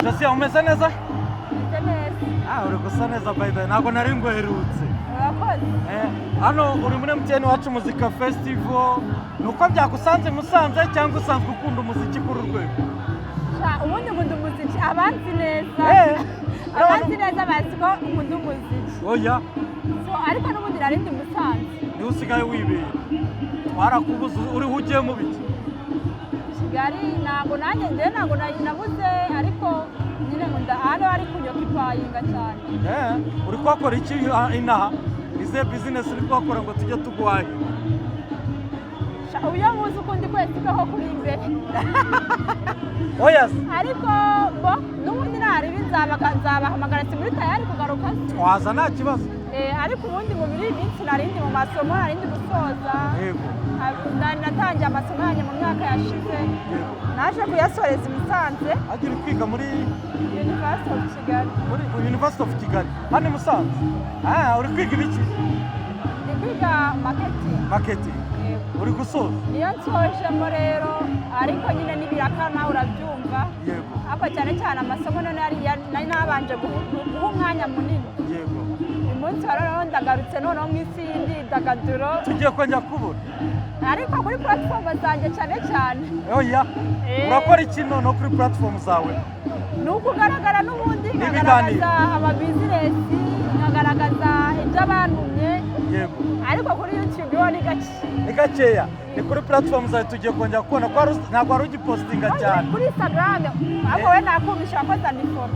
Josia, umeze neza? Meze neza. Ah, uri gusa neza by the way, ntabwo nari nguherutse. Urakoze. Hano uri muri MTN Iwacu Muzika Festival, ni uko byagusanze i Musanze cyangwa usanzwe ukunda umuziki kuri uru rwego? Sha, ubundi nkunda umuziki, abanzi neza. Abanzi neza bazi ko nkunda umuziki. Oya. So, ariko n'ubundi nari ndi Musanze. Niho usigaye wibera? Twarakubuze, uriho ugiye mu biki? Kigali ntabwo nanjye njyewe ntabwo nabuze, ariko nyine nkunda hano ari kunyoccupyinga cyane. Uri kuhakora iki inaha? Izihe business uri kuhakora ngo tujye tuguhahira? Sha, uyo muzi ukundi kwezi ko kuri imbere. Oya se. Ariko bo n'ubundi naribi nzabahamagara, si muri tayari kugaruka se? Waza nta kibazo. Ariko ubundi mu muri iyi minsi narindi mu masomo, narindi gusoza. Natangiye amasomo yanjye mu myaka yashize. Naje kuyasoreza i Musanze. Agira uri kwiga muri University of Kigali. Muri University of Kigali hano i Musanze. Ah, uri kwiga ibiki? Ndi kwiga marketing. Marketing. Yego. Uri gusoza? Niyo nsojemo rero, ariko nyine n'ibiraka nawe urabyumva. Ariko cyane cyane amasomo none nari nabanje guha umwanya munini. Uyu munsi wa noneho ndagarutse noneho mu isi y'imyidagaduro. Tugiye kongera kubura? Ariko kuri platform zanjye cyane cyane. Oya. Urakora iki noneho kuri platform zawe? Ni ukugaragara n'ubundi N'ibiganiro. nkagaragaza amabusiness, nkagaragaza ibyo abantumye. Ariko kuri YouTube ho ni gake. Ni gakeya, ni kuri platform zawe tugiye kongera kubona ko ntabwo wari ugipostinga cyane. Kuri Instagram, ahubwo we nakumvisha wakoze unfollow.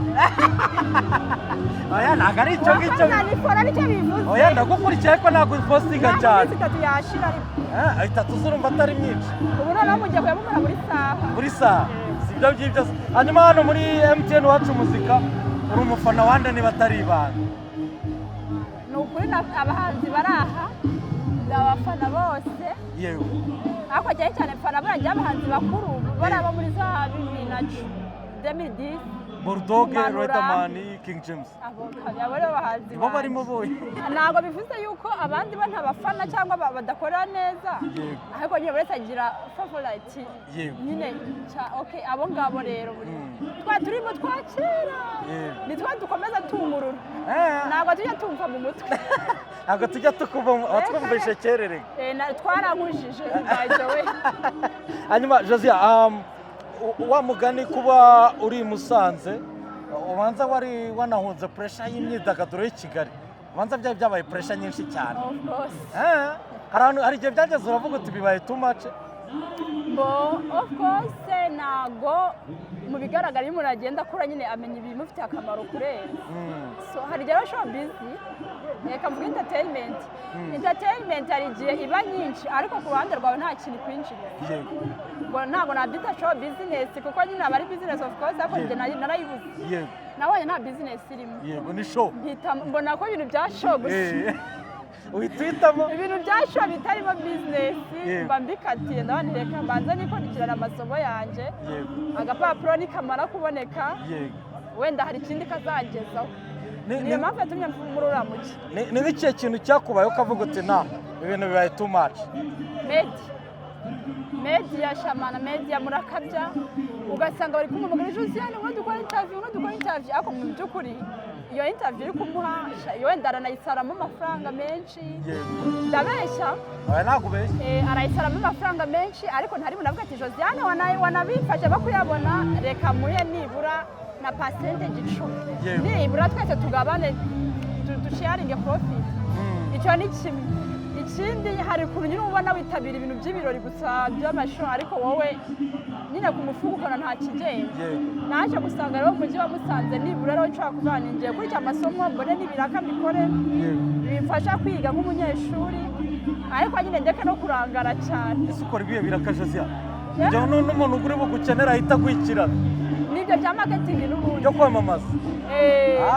Oya, ntabwo ari icyo ngicyo. Wakoze unfollow, nicyo bivuze. Oya, ndagukurikiye ariko ntabwo upostinga Ntabwo cyane. iminsi 3 yashira ariko. Itatu zurumva atari myinshi? Ubu noneho mugiye kuyamukora buri saha. Buri saha, si ibyo ngibyo se? Hanyuma hano muri MTN Iwacu Muzika, uri umufana wande niba atari ibanga? Ni ukuri abahanzi bari aha ndabafana bose. Ariko cyane cyane mfana buriya abahanzi bakuru, bari abo muri za 2010, 2010. Bulldog, Kumanura. Riderman, King James. Abo abo nibo bahanzi Nibo barimo banjye. boye. Ntabwo bivuze yuko abandi bo ntabafana cyangwa badakora neza. Ariko nyine buri wese agira favorite. Nyine okay, abo ngabo rero buri twa turimo twa kera ni twa dukomeza tungurura. Ntabwo tujya tumva mu mutwe. Ntabwo tujya tukuva watwumvishe kerere. Twarankujije by the way. Hanyuma Josia, wa mugani kuba uri i Musanze, ubanza wari wanahunze pressure y'imyidagaduro y'i Kigali, ubanza byari byabaye pressure nyinshi cyane. Of course. Hari igihe byageze uravuga uti bibaye too much? Bo, of course, ntago mu bigaragara iyo umuntu agenda akura nyine amenya ibimufitiye akamaro kurenza. So hari igihe rero showbiz, reka mvuge entertainment, entertainment hari igihe iba nyinshi ariko ku ruhande rwawe nta kintu ikwinjiriza. Ngo ntabwo nabyita show business kuko nyine aba ari business of course, ariko njye narayibuze. Nabonye nta business irimo. Yego, ni show. Mpita mbona ko ibintu bya show gusa Uhita uhitamo. Ibintu bya show bitarimo business mba mbikatiye, ndabona reka mbanze nikurikirana amasomo yanjye. Agapapuro nikamara kuboneka, wenda hari ikindi kazangezaho. Niyo mpamvu yatumye muri uriya mujyi. Ni nk'ikihe kintu cyakubayeho ukavuga uti nta ibintu bibaye too much? Media, media shamana, media murakabya, ugasanga bari kumumugara Josiane ngo dukore interview, ngo dukore interview, ariko mu by'ukuri iyo interview iri kumuha wenda aranayisaramo amafaranga menshi. Ndabeshya? Oya, ntabwo ubeshya. Arayisaramo amafaranga menshi, ariko ntari bunavuga ati Josiane wanabifashe bakuyabona, reka muhe nibura na percentage 10. Nibura twese tugabane, dusharinge profit. Icyo ni kimwe. Ikindi, hari ukuntu nyine ubona witabira ibintu by'ibirori gusa by'amashow, ariko wowe nyine ku mufuka ukabona nta kigenda. Naje gusanga rero mu mujyi wa Musanze nibura rero nshobora kuvuga ngo ngiye kurya amasomo, mbone n'ibiraka mbikore bimfasha kwiga nk'umunyeshuri, ariko nyine ndeke no kurangara cyane. Ese ukora ibihe biraka, Josiane, kugira ngo n'umuntu uri bugukenera ahita agukurikirana? Nibyo bya marketing n'ubundi. Byo kwamamaza.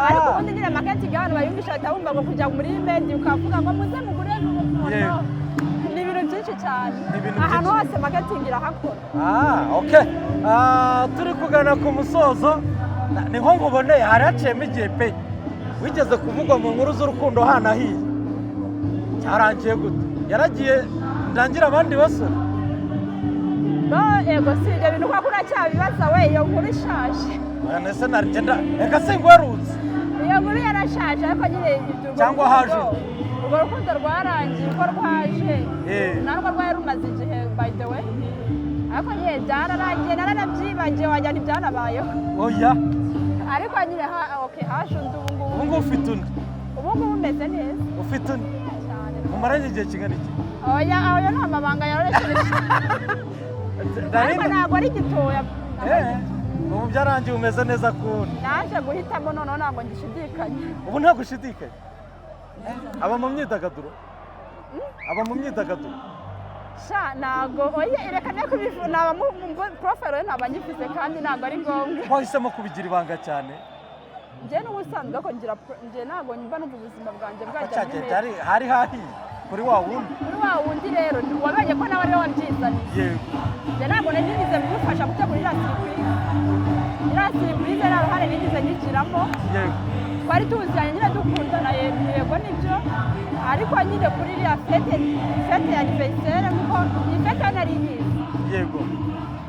Ariko ubundi nyine marketing abantu bayumvisha bahita bumva ngo kujya muri media ukavuga ngo muze mugure. Ni ibintu byinshi cyane. Ni ibintu Ahantu byinshi. hose marketing irahakora. Ah, okay. Turi kugana ku musozo. Ni nko nkuboneye hari haciyemo igihe pe, wigeze kuvugwa mu nkuru z'urukundo hanahiye, cyarangiye gute? Yaragiye ndangira abandi basore? Bo ego, si ibyo bintu kuko uracyabibaza we, iyo nkuru ishaje. Oya, nese narigenda reka singwerutse. Iyo nkuru yarashaje, ariko nyine urwo Cyangwa haje undi. Urwo rukundo rwarangiye uko rwaje. Narwo rwari rumaze igihe, by the way, ariko nyine byararangiye, naranabyibagiwe, wagira ntibyanabayeho. Oya. Ariko nyine okay, haje undi ubu Ubu ngubu. ngubu ufite undi? Ubu ngubu umeze neza. Ufite undi? Cyane. Mumaranye igihe kingana iki? Oya, oya, ni amabanga yoroshye, ariko ntabwo ari gitoya. Ubu byarangiye, umeze neza kundi. Naje guhitamo, noneho ntabwo ngishidikanya. Ubu ntabwo ushidikanya. Aba mu myidagaduro, aba mu myidagaduro? Sha, ntabwo, oya, reka ne kubivu, naba mu profile naba nyifise kandi ntabwo ari ngombwa. Wahisemo kubigira ibanga cyane. Njye n'ubusanzwe ko ngira njye ntabwo mba numva ubuzima bwanjye bwajya Cya gihe muri byari hari hahiye kuri wa wundi. Kuri wa wundi rero wabonye ko nawe ariwe wabyizaniye. Njye ntabwo nari nigeze kumufasha gutegura iriya surprise. Iriya surprise nta ruhare nigeze nyigiramo. Twari tuziranye nyine, dukundana, yego yego, nibyo, ariko nyine kuri iriya fête ya anniversaire, nkuko iyi fête yo nari nyizi,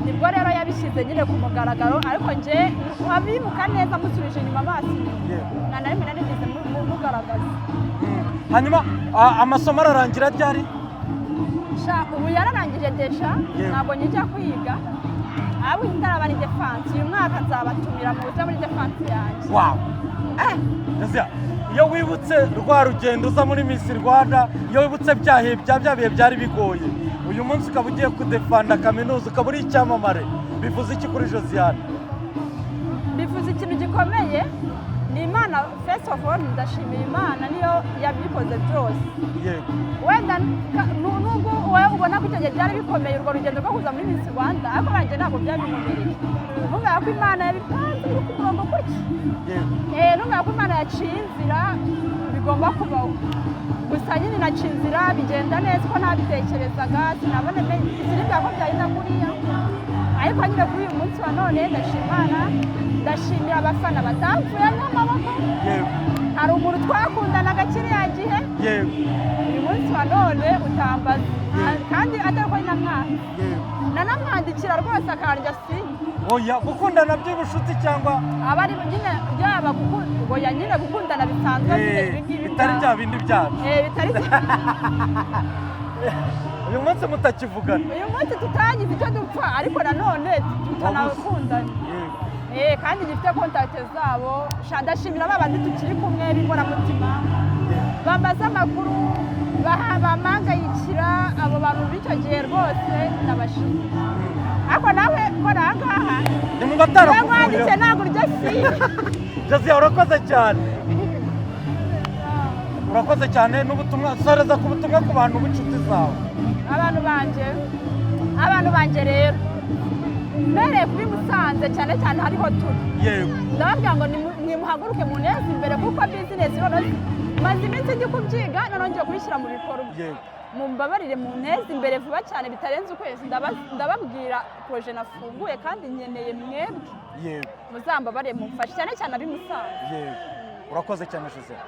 nibwo rero yabishyize nyine ku mugaragaro. Ariko njye abibuka neza, musubije inyuma amaso inyuma, nta na rimwe nari nigeze mugaragaza. Hanyuma amasomo ararangira ryari? Sha, ubu yararangije déjà. Ntabwo njya kwiga, ahubwo ndaraba ni défense. Uyu mwaka nzabatumira muze muri défense yanjye. Wow! Josiya, iyo wibutse rwa rugendo uza muri Miss Rwanda, iyo wibutse byahe bya bihe byari bigoye, uyu munsi ukaba ugiye kudefanda kaminuza, ukaba uri icyamamare, bivuze iki kuri Josiane? Bivuze ikintu gikomeye, ni Imana. First of all, ndashimira Imana, niyo yabikoze byose. Wenda nubwo wowe ubona ko icyo gihe byari bikomeye, urwo rugendo rwo kuza muri Miss Rwanda, ariko nanjye ntabwo byabinkomereye. Numvaga ko Imana yabipanze, biri ku murongo gutya. Numvaga ko Imana yaciye inzira, bigomba kubaho. Gusa nyine naciye inzira bigenda neza uko ntabitekerezaga, sinabona sinibwira ko byagenda kuriya. Ariko nyine kuri uyu munsi wa none ndashima Imana, ndashimira abafana batamvuyemo amaboko. Hari umuntu twakundanaga kiriya gihe, uyu munsi wa none utambaza, kandi atari ko namwanze. Nanamwandikira rwose akarya sinye. Oya, gukundana by'ubucuti cyangwa? Aba ari nyine byaba oya, nyine gukundana bisanzwe nyine, ibi ngibi. Bitari bya bindi byacu. Bitari. Uyu munsi mutakivugana? Uyu munsi tutagize icyo dupfa, ariko nanone tutanakundana. Kandi gifite contact zabo. Sha, ndashimira ba bandi tukiri kumwe b'inkoramutima, bambaza amakuru, bampangayikira. Abo bantu b'icyo gihe rwose ndabashimira. Ariko nawe kora aha ngaha. Ni mu Iyo nkwanditse batarakuvuyeho. ntabwo urya siye. Josiya, urakoze cyane, urakoze cyane n'ubutumwa. Soreza ku butumwa ku bantu b'inshuti zawe. Abantu banjye rero, mbereye kuri Musanze cyane cyane, hariho turi, ndababwira ngo nimuhaguruke muneze imbere, kuko business noneho maze iminsi ndi kubyiga, noneho ngiye kubishyira mu bikorwa. Mumbabarire muneze imbere vuba cyane, bitarenze ukwezi ndababwira projet nafunguye, kandi nkeneye mwebwe. Muzambabarire mumfashe, cyane cyane ab'i Musanze. Yego, urakoze cyane, Josiya.